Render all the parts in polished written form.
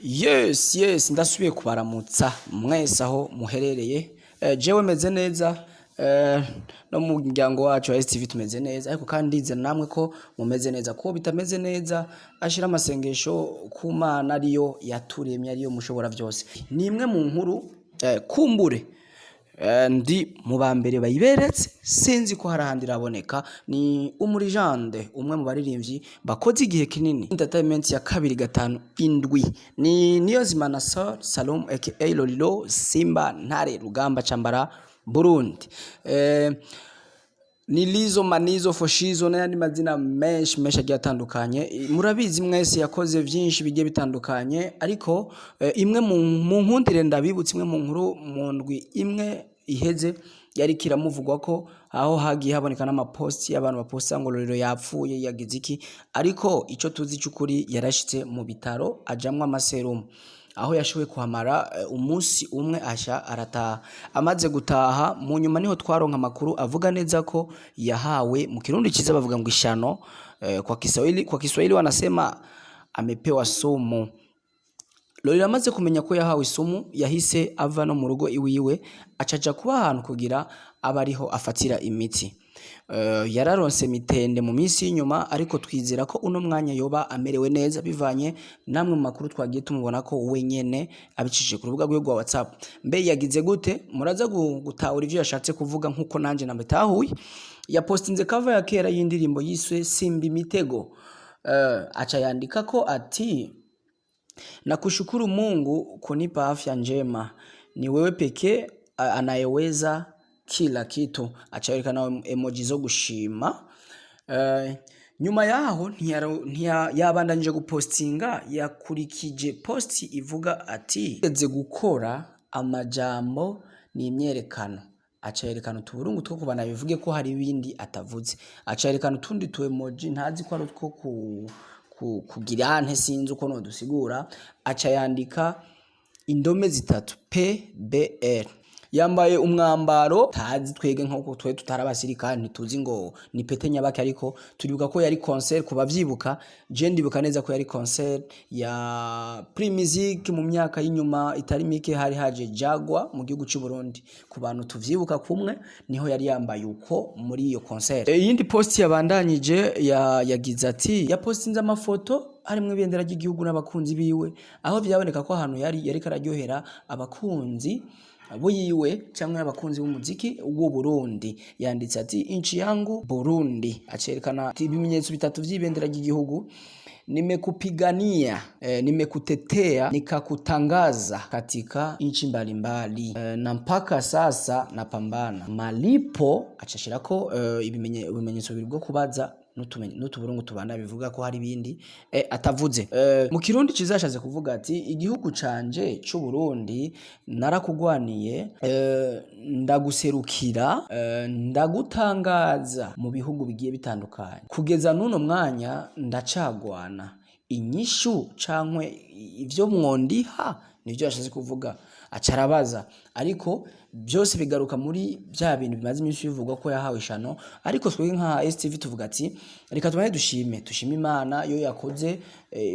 Yes, ndasubiye kubaramutsa mwese aho muherereye. Jewe meze neza, no mu muryango wacu wa STV tumeze neza, ariko kandi ndizera namwe ko mumeze neza. Ko bitameze neza, ashira amasengesho ku Mana ariyo yaturemye, ariyo mushobora byose. Ni imwe mu nkuru, kumbure ndi mu ba mbere bayiberetse, sinzi ko hari ahandi iraboneka. Ni umurijande, umwe mu baririmbyi bakoze igihe kinini entertainment ya 257. Ni Niyonzima Nasor Salom aka Lolilo Simba Ntare Rugamba Cambara Burundi, ni Lizo Manizo Foshizo n'ayandi mazina menshi menshi agiye atandukanye. Murabizi mwese, yakoze vyinshi bigiye bitandukanye. Ariko imwe mu nkundire ndabibutse, imwe mu nkuru mu ndwi imwe iheze yari kiramuvugwa ko aho hagiye haboneka n'amaposti y'abantu baposta ngo Lolilo yapfuye, yagize iki. Ariko ico tuzi cy'ukuri, yarashitse mu bitaro, ajamwo amaserumu, aho yashoboye kuhamara umunsi umwe, asha arataha. Amaze gutaha mu nyuma niho twaronka amakuru avuga neza ko yahawe, mu Kirundi ciza bavuga ngo ishano, kwa Kiswahili wanasema amepewa sumu. Lolilo amaze kumenya ko yahawe isumu, yahise ava no mu rugo iwiwe, acaja kuba ahantu kugira abe ariho afatira imiti. Yararonse mitende mu minsi y'inyuma, ariko twizera ko uno mwanya yoba amerewe neza, bivanye namwe mu makuru twagiye tumubona ko wenyene abicishije ku rubuga rwe rwa WhatsApp. Mbe yagize gute? Muraza gutahura ivyo yashatse kuvuga nkuko nanje nabitahuye. Yapostinze cover ya kera y'indirimbo yiswe Simba Imitego, aca yandika ko ati: "Nakushukuru Mungu kunipa afya njema, ni wewe pekee anayeweza kila kitu." Aca yerekana emoji zo gushima. Nyuma yaho yabandanije gupostinga, yakurikije post ivuga ati: "Geze gukora amajambo ni imyerekano." Aca yerekana utuburungu two kubana, bivuge ko hari ibindi atavuze. Aca yerekana utundi tu emoji ntazi ko ari utwo kugira ante, sinzi uko nodusigura. Aca yandika indome zitatu P B R. Yambaye umwambaro tazi twege, nkuko twe tutari abasirikare ntituzi ngo ni pete nyabaki, ariko turibuka ko yari concert. Ku bavyibuka, je ndibuka neza ko yari concert ya Primusic mu myaka y'inyuma itari mike, hari haje Jagwa mu gihugu cy'u Burundi. Ku bantu tuvyibuka kumwe, niho yari yambaye uko muri iyo concert. Iyindi post yabandanyije yagize ati, yapostinze amafoto harimwo ibendera ry'igihugu n'abakunzi biwe, aho vyaboneka ko ahantu yari yariko araryohera abakunzi biwe cyangwa abakunzi b'umuziki w'u Burundi. Yanditse ati: "Inchi yangu Burundi." Acerekana ibimenyetso bitatu vy'ibendera ry'igihugu: "Nimekupigania, nimekutetea, nikakutangaza katika nchi mbalimbali, na mpaka sasa napambana malipo." Acashirako ibimenyetso bibiri bwo kubaza n'utuburungu tubana, bivuga ko hari ibindi atavuze. Mu Kirundi ciza yashatse kuvuga ati: "Igihugu canje c'u Burundi, narakugwaniye, ndaguserukira, ndagutangaza mu bihugu bigiye bitandukanye, kugeza n'uno mwanya ndacagwana inyishu cankwe ivyo mwondiha." Nivyo yashatse kuvuga, acarabaza. Ariko byose bigaruka muri bya bintu bimaze iminsi bivugwa ko yahawe ishano. Ariko twebwe nka STV tuvuga ati: "Reka tubaye dushime Imana yo yakoze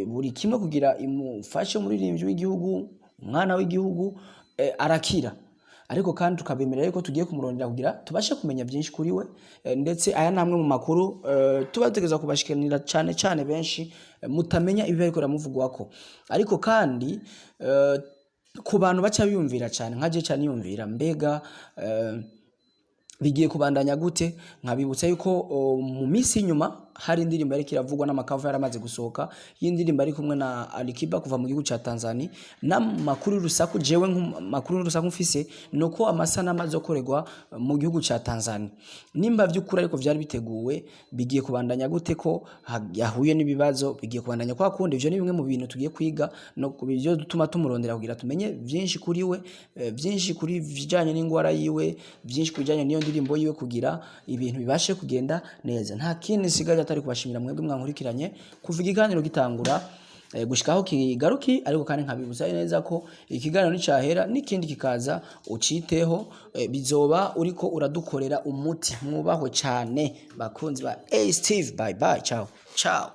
buri kimwe kugira imufashe umuririmbyi w'igihugu, umwana w'igihugu, arakira." Ariko kandi tukabemerera yuko tugiye kumurondera kugira tubashe kumenya byinshi kuri we, ndetse aya namwe mu makuru tuba dutegerezwa kubashikanira, cane cane benshi mutamenya ibiba ariko biramuvugwako. Ariko kandi ku bantu baca biyumvira cane nka je, ca niyumvira: mbega bigiye kubandanya gute? Nkabibutsa yuko mu minsi y'inyuma hari indirimbo yariko iravugwa n'amakava yaramaze gusohoka y'indirimbo ari kumwe na Alikiba kuva mu gihugu ca Tanzania. N'amakuru y'urusaku, jewe nk'amakuru y'urusaku mfise, nuko amasanamu azokorerwa mu gihugu ca Tanzania. Nimba vy'ukuri ariko vyari biteguwe, bigiye kubandanya gute ko yahuye n'ibibazo? Bigiye kubandanya kwa kundi? Ivyo ni bimwe mu bintu tugiye kwiga no kubivyo dutuma tumurondera kugira tumenye vyinshi kuri we, vyinshi kuri bijanye n'ingwara yiwe, vyinshi kubijanye n'iyo ndirimbo yiwe, kugira ibintu bibashe kugenda neza. Nta kindi nsigaje atari kubashimira mwebwe mwankurikiranye kuva ikiganiro gitangura gushikaho kigaruki. Ariko kandi nkabibutsa neza ko ikiganiro nicahera n'ikindi kikaza uciteho, bizoba uriko uradukorera umuti. Mwubahwe cane bakunzi ba Steve. Bye bye, ciao ciao.